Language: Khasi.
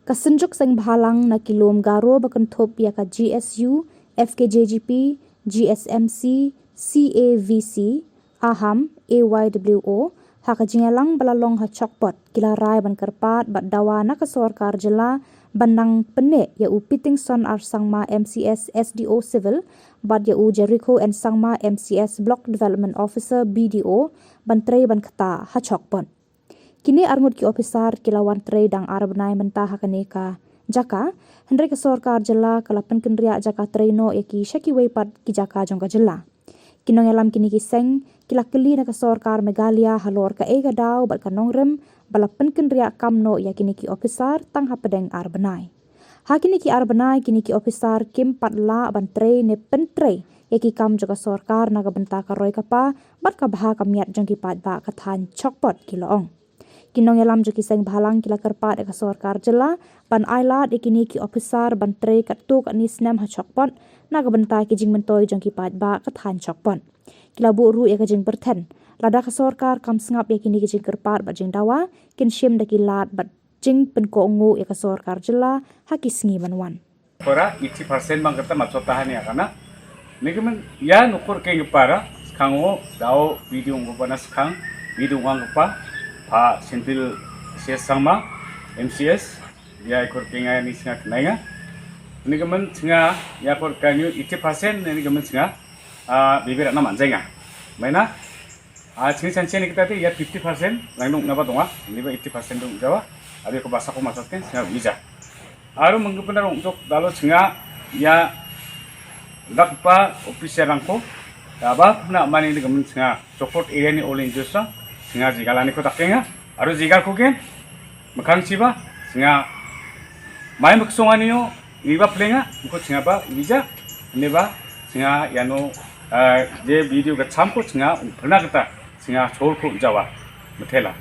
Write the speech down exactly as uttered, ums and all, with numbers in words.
Ka Synjuk Seng Bhalang na ki lum Garo ba kynthup ïa ka G S U, F K J G P, G S M C, C A V C, AHAM, A Y W O, ha ka jingïalang ba la long ha Chokpot, ki la rai ban kyrpad bad dawa na ka sorkar jylla ban nang pynneh ïa u Pitingson R Sangma, M C S, S D O Civil, bad ïa u Jericho N Sangma, M C S, Block Development Officer, B D O, ban trei ban ktah ha Chokpot. Kine arngut ki ophisar ki la wan trei dang ar bnai mynta ha kane ka jaka, hynrei ka sorkar jylla ka la pynkynriah jaka trei noh ïa ki sha kiwei pat ki jaka jong ka jylla. Ki nongïalam kine ki seng ki la kylli na ka sorkar Meghalaya halor kaei ka daw bad ka nongrim ba la pynkynriah kam noh ïa kine ki ophisar tang hapdeng ar bnai. Ha kine ki ar bnai kine ki ophisar kim pat lah ban trei ne pyntrei ïa ki kam jong ka sorkar na ka bynta ka roi ka par bad ka bha ka miat jong ki paidbah ka thaiñ Chokpot, ki la ong. Ki nongïalam jong ki seng bhalang ki la kyrpad ïa ka sorkar jylla ban ailad ïa kine ki ophisar ban trei katto katne snem ha Chokpot na ka bynta ki jingmyntoi jong ki paidbah ka thaiñ Chokpot. Ki la buh ruh ïa ka jingpyrthen, lada ka sorkar kam sngap ïa kine ki jingkyrpad bad jingdawa, kin shim da ki lad bad jingpynkohnguh ïa ka sorkar jylla ha ki sngi ban wan. Para eighty percent bang kata ma chota hani akana. Niki men ya nukur ke para skang o dao video ngo bana skang video ngang pa pa sentil ses sama M C S ya ikur ke ngai ni singa kenai nga. Niki men singa ya kur kanyu eighty percent niki men singa, ah, bibir ana manjai nga. Maina, ah, chini chanche ni kita te ya fifty percent lang dong naba donga, ni ba eighty percent dong jawa, abi ko basa ko masat ken singa wija. Aru mengkependa dong jok dalo singa ya dak pa officer rangko, ya ba kuna mani ni kemen singa support area ni olin jusa, singa jigala ni ko takenga, aru jigal ko ken, mekang chiba, singa mai meksong ani yo, ni ba plenga, ko singa ba wija, ni ba singa yano, eh, je video ka chamko singa pernah kita singa chol ko jawa, metela.